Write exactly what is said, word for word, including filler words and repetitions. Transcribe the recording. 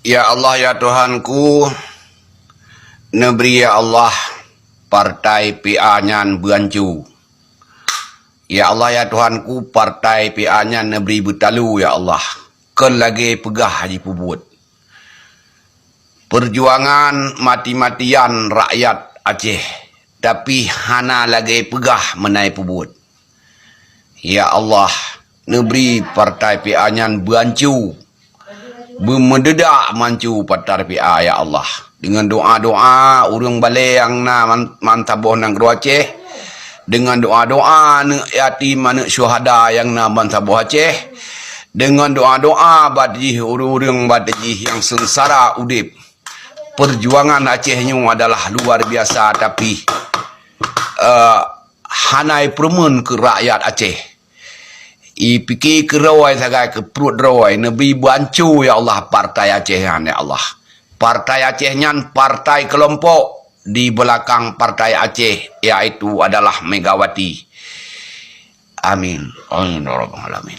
Ya Allah, ya Tuhanku, neubri, ya Allah, partai P A nyan beuancu. Ya Allah, ya Tuhanku, partai P A nyan neubri beutalu, ya Allah. Kon lagée peugah jipeubuet. Peujuangan mati-matian rakyat Aceh, tapi hana lagée peugah meunan peubuet. Ya Allah, neubri partai P A nyan beuancu, beumeudeudak mancu partai P A, ya Allah. Deungon doa-doa ureuëng balée nyang na man-, man saboh nanggroe Aceh, deungon doa-doa aneuëk yatim, aneuëk syuhada nyang na ban saboh Aceh, deungon doa-doa bak jih ureuëng-ureuëng bak jih nyang seungsara udeb. Peujuangan Aceh nyoe adalah luar biasa, tapi, eh, hana ipeureumeun keu rakyat Aceh. Ipike keu droe sagai keu pruet droe, neubri beuancu, ya Allah, partai Aceh nyan, ya Allah. Partai Aceh nyan partai keulompok di beulakang partai Aceh, yaitu adalah Megawati. Amin. Amin, ya Rabbal Alamin.